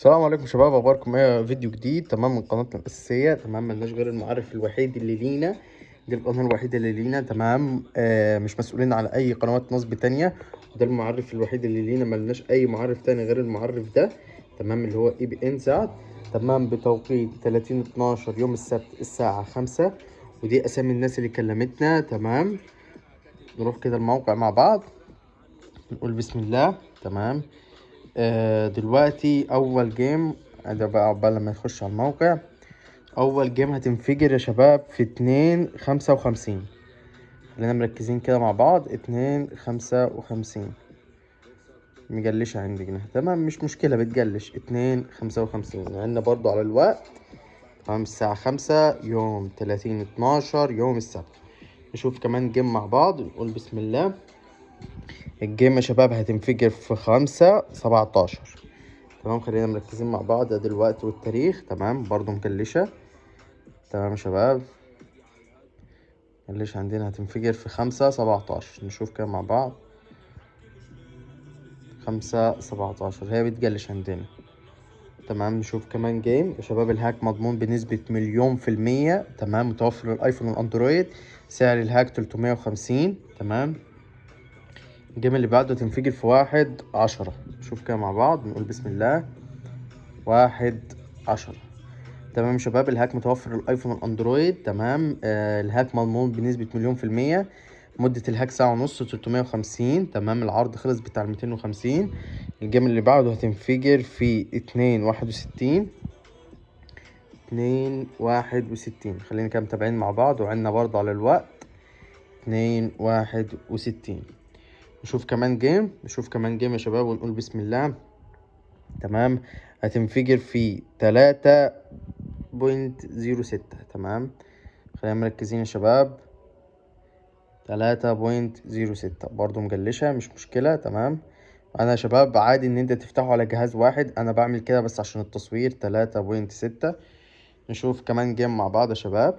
السلام عليكم شباب، اخباركم ايه؟ فيديو جديد تمام من قناتنا الاساسية. تمام، ملناش غير المعرف الوحيد اللي لينا، دي القناة الوحيدة اللي لينا. تمام، مش مسؤولين على اي قنوات نصب تانية، وده المعرف الوحيد اللي لينا، ملناش اي معرف تاني غير المعرف ده. تمام، اللي هو ABN سعد. تمام، بتوقيت 30/12 يوم السبت الساعة 5، ودي اسامي الناس اللي كلمتنا. تمام، نروح كده الموقع مع بعض، نقول بسم الله. تمام، دلوقتي اول game ده بقى عقبال لما يخش على الموقع. اول game هتنفجر يا شباب في 2:55. خلينا مركزين كده مع بعض. 2:55 مجلشة عندنا. تمام، مش مشكلة، بتجلش. 2:55 عندنا برضو على الوقت. تمام، الساعة 5 يوم 30/12 يوم السبت. نشوف كمان game مع بعض، نقول بسم الله. ال game يا شباب هتنفجر في 5:17. تمام، خلينا مركزين مع بعض، ده دلوقتي والتاريخ. تمام، برضو مكلشة. تمام يا شباب، مكلشة عندنا، هتنفجر في 5:17. نشوف كده مع بعض. 5:17 هي بتجلش عندنا. تمام، نشوف كمان game يا شباب. ال hack مضمون بنسبة 1,000,000%. تمام، متوفر للايفون والاندرويد. سعر ال hack 350. تمام، ال game اللي بعده تنفجر في 1:10. نشوف كده مع بعض، نقول بسم الله. 1:10. تمام يا شباب، ال hack متوفر للايفون والاندرويد. تمام، ال hack مضمون بنسبة 1,000,000%. مدة ال hack ساعة ونص، 350. تمام، العرض خلص بتاع 250. ال game اللي بعده هتنفجر في 2:61. 2:61. خلينا كده متابعين مع بعض، وعندنا برضه على الوقت 2:61. نشوف كمان game، نشوف كمان game يا شباب، ونقول بسم الله. تمام، هتنفجر في 3.06. تمام، خلينا مركزين يا شباب. 3.06 برضو مجلشة، مش مشكلة. تمام، أنا يا شباب عادي إن أنت تفتحه على جهاز واحد، أنا بعمل كده بس عشان التصوير. 3.6. نشوف كمان game مع بعض يا شباب.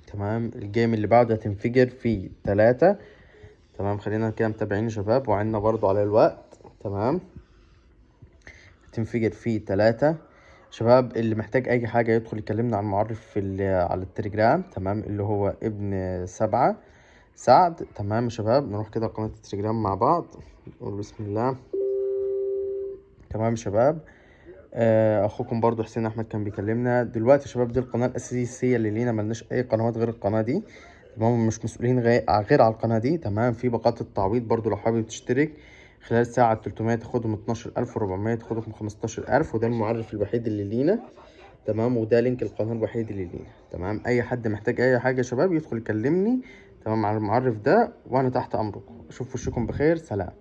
تمام، ال game اللي بعده هتنفجر في 3. تمام، خلينا كده متابعين يا شباب، وعندنا برضو على الوقت. تمام، هتنفجر في 3. شباب اللي محتاج اي حاجة يدخل يكلمنا على المعرف على التليجرام. تمام، اللي هو ابن 7 سعد. تمام يا شباب، نروح كده قناة التليجرام مع بعض، نقول بسم الله. تمام يا شباب، اخوكم برضو حسين احمد كان بيكلمنا دلوقتي يا شباب. دي القناة الاساسية اللي لينا، ملناش اي قنوات غير القناة دي. تمام، مش مسؤولين غير على القناة دي. تمام، في باقات التعويض برضو لو حابب تشترك خلال ساعة 300 تاخدهم 12400، تاخدهم 15000، وده المعرف الوحيد اللي لينا. تمام، وده link القناة الوحيد اللي لينا. تمام، أي حد محتاج أي حاجة يا شباب يدخل يكلمني. تمام، على المعرف ده، وأنا تحت أمركم. أشوف وشكم بخير، سلام.